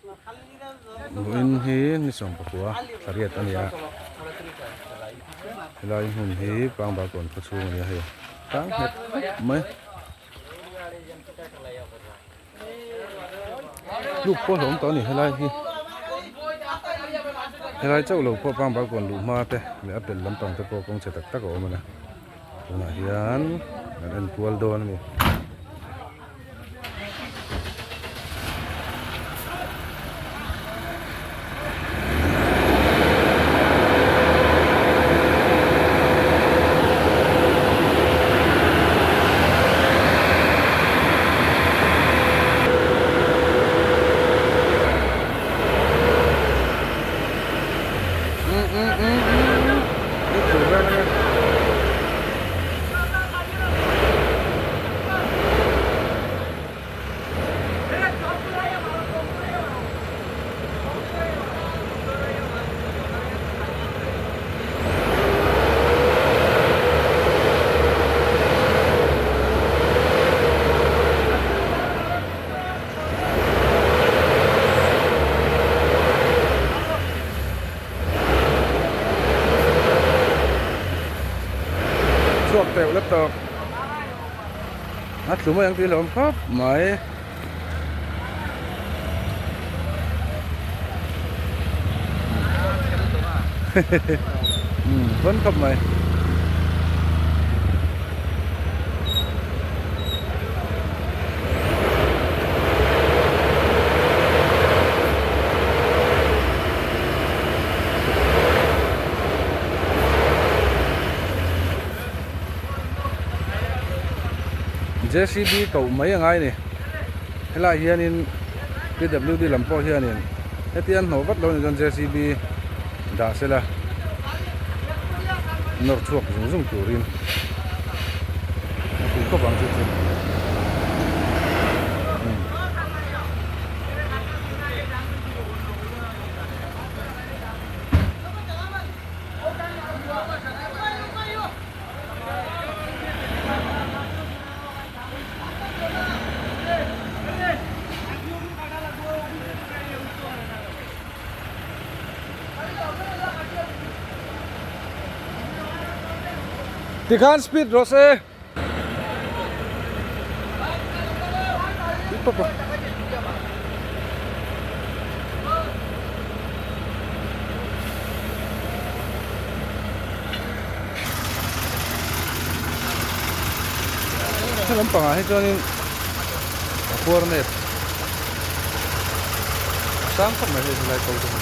Vawiin hi ni sawmpakua thla riat a ni a, helai hmun hi Pangbakawn khaw chhung a ni a hei tang nghet khawp mai. Tluk pawh hlawm tawh a ni helai hi helai chauh lo pawh Pangbakawn luh hma te leh a pel lampang te pawh kawng chhe tak tak a awm a ni tunah hian kan en kual dawn a ni. Chhuak teuh la tawk a tlu mai ang tih hlawm khawp mai. Umm vawn khawp mai. Jcb koh mai a ngai a ni helaiah hianin pwd lam pawh hianin hetiang hnawh vat lo ni chuan jcb dah sela nawr chhuak zung zung turin a pui khawp ang chu chu. Tikhan speed rawh se. He lampangah hi chuanin a khuar nep a sang khawp mai hei helai ko te hi.